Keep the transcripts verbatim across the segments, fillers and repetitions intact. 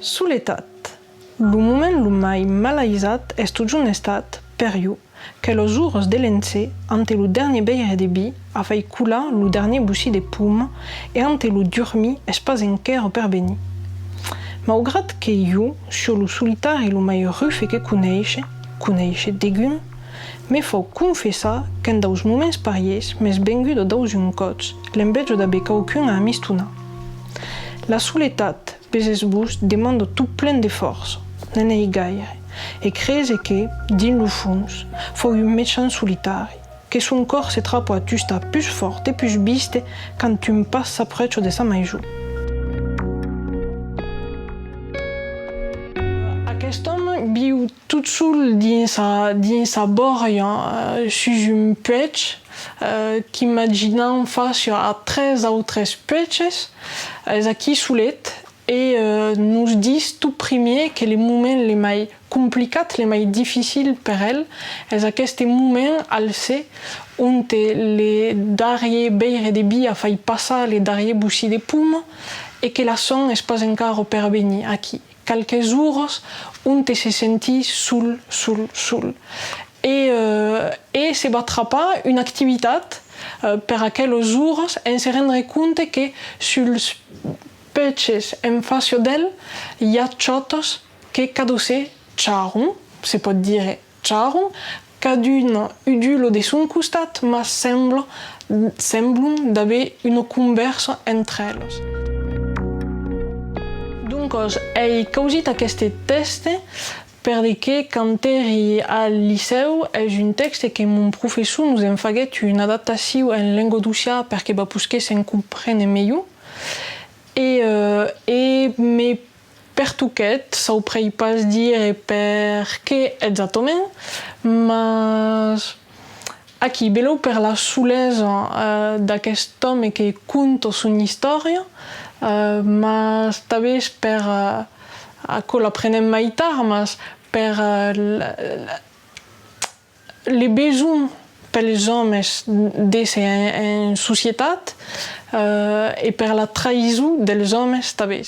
Soletat. Lo moment lo mai malaisat es totjorn estat, per jo, quelas oras de l'enser, ante lo dernier veire de vin, a fai colar lo dernier bocin de poma e ante lo durmir es pas enquèra per venir. Maugrat que jo sio lo solitari lo mai rufe que coneishe, coneishe degun, me fau confessar qu'en daus moments parièrs m'es venguda daus un còps l'enveja d'aver quauqu'un a amistonar. La soletat, veses vos, demanda tot plen de fòrça, ne'n ai gaire, e crese que, dins lo fons, fau un mechant solitari, que son còr se trapa a tustar pus fòrt e pus viste quand un pas s'apròcha de sa maison. Aquest òme viu tot sol dins sa, dins sa bòria, eh, sus un puèg, eh, qu'imaginam fàcia a tres autres puèges. Es aquí solet e, eh, nos ditz tot primièr que le moment le mai complicat, le mai dificil per el, es aqueste moment al ser onte le darrier veire de vin a fai passar le darrier bocin de poma e que la son es pas encara per venir aquí. Qualques oras onte se sentís sol, sol, sol. E, eh, e se va trapar una activitat, eh, per aquelas oras, en se rendre compte que suls puèges en fàcia d'el i a chòtas que cada ser charron, se pòt dire charron, caduna udula de son costat, mas sembla, semblon d'aver una convèrsa entre elas. Doncas, ai causit aqueste tèxte per de que, quand èri al licèu, es un tèxte que mon professor nos en faguèt una adaptacion en lengadocian per que va posquèssem comprene melhor. E, eh, e me pertoquèt, sauprèi pas dire per qué exactament, mas aquí, belèu per la solesa, eh, d'aquest òme que conta son istòria, eh, mas tanben per, eh, aquò l'aprenem mai tard, mas per, eh, l-, l-, le besonh pels òmes d'èsser en, en societat, eh, e per la traïson dels òmes tanben.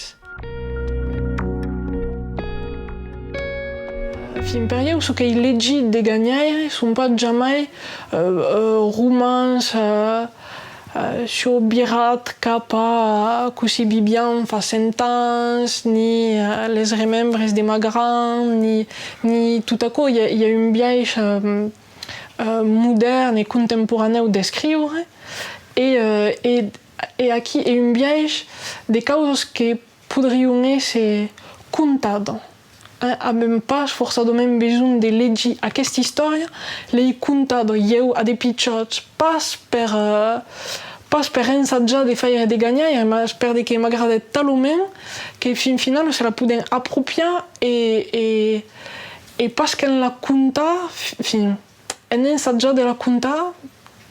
Fin per ieu, çò qu'ai legit de ganhaire son pas jamai, eh, eh, romans, eh, eh, siá virat cap a cossí viviam fa cent ans, ni, eh, les remembres de ma grand, ni, ni tot aquò. I a, i a un biais, eh, eh, modèrn e contemporanèu d'escriure, e, eh, e, e aquí, e un biais de causas que podrián èsser contadas. Eh, avèm pas forçadament besonh de legir aquesta istòria, l'ai contada ieu a de pichòts, pas per, eh, pas per ensajar de faire de ganhaire, mas per de que m'agradèt talament que fin finala se la podèm apropriar e, e, e pas qu'en la contar, fi-, fin, en ensajar de la contar,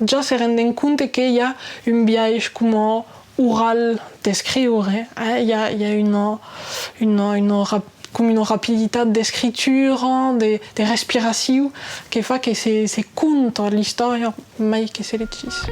ja se rendèm compte que i a un biais coma oral d'escriure, eh? I a, i a una, una, una rap-, coma una rapiditat d'escritura, de, de respiracion, que fa que se, se conta l'istòria mai que se legís.